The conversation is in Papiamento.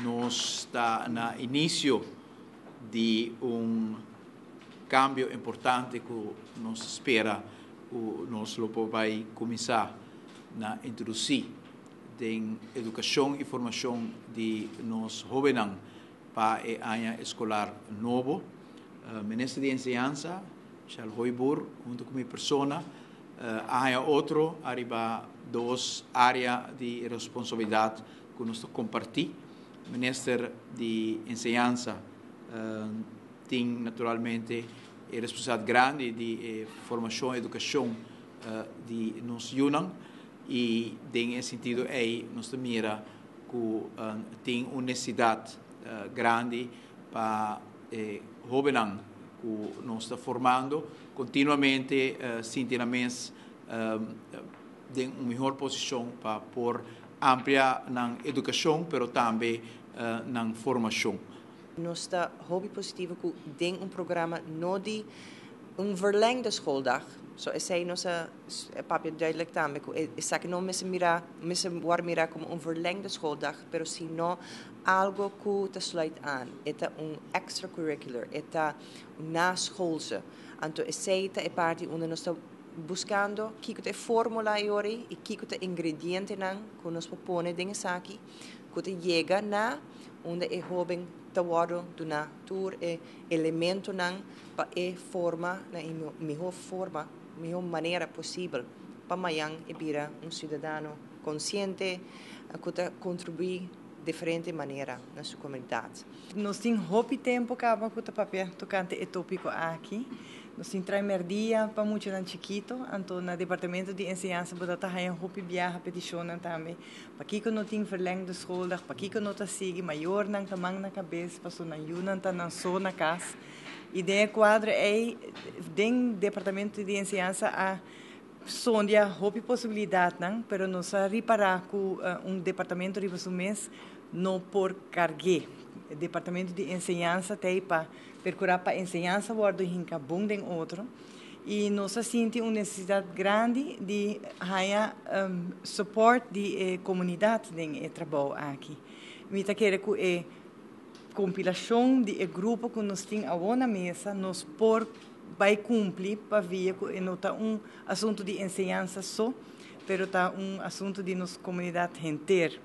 Nos ta na inisio di un kambio importante ku nos ta spera ku nos lo por bai kuminsá na introdusí den edukashon i formashon di nos hóbennan pa e aña eskolar nobo. Minister di Enseñansa, Michelle Hooyboer, huntu ku mi persona, a haña otro ariba dos área di responsabilidat ku nos ta kompartí. Minister di Enseñansa tin naturalmente e responsabilidat grandi di e formashon, edukashon di nos yunan i den e sentido ei nos ta mira ku tin un nesesidat grandi pa e hóbennan ku nos ta formando kontinuamente sinti nan mes den un mihor posishon pa por amplia nan edukashon pero tambe nan formashon. Nos ta hopi positivo ku den un programa no di un verlengde schooldag, so esei nos a papia duidelijk tambe ku esaki no mester mira, mester wòrdu mira komo un verlengde schooldag, pero sino algo ku ta sluit aan, e ta un extracurricular, e ta un naschoolse. Anto esei ta e parti unda nos ta buskando kiko ta e formula e ora ei i kiko ta e ingredientenan ku nos por pone den esaki ku ta yega na unda e hoben ta wòrdu duná tur e elementonan pa e forma na e mihó forma, mihó manera posibel pa mañan e bira un siudadano konsiente ku ta kontribuí diferente manera na su komunidat. Nos tin hopi tempu kaba ku ta papia tokante e tópiko aki. Nos tin trae mèrdia pa muchanan chikito, anto na departamento di enseñansa bo ta ta haña hopi biaha petishonnan tambe. Pakiko no tin verlengde schooldag? Pakiko no ta sigui? Mayornan ta man na kabes pasobra nan yunan ta nan so na kas. I den e kuadro ei den departamento di enseñansa a sondia hopi posibilidatnan, pero nos a ripará ku un departamento riba su mes no por karg'é. E departamento di enseñansa ta ei pa perkurá pa enseñansa wòrdu hinka bon den otro i nos a sinti un nesesidat grandi di haña support di e komunidat den e trabou aki. Mi ta kere ku e kompilashon di e grupo ku nos tin awor na mesa nos por bai kumpli pavia ku e no ta un asuntu di enseñansa so, pero ta un asuntu di nos komunidat henter.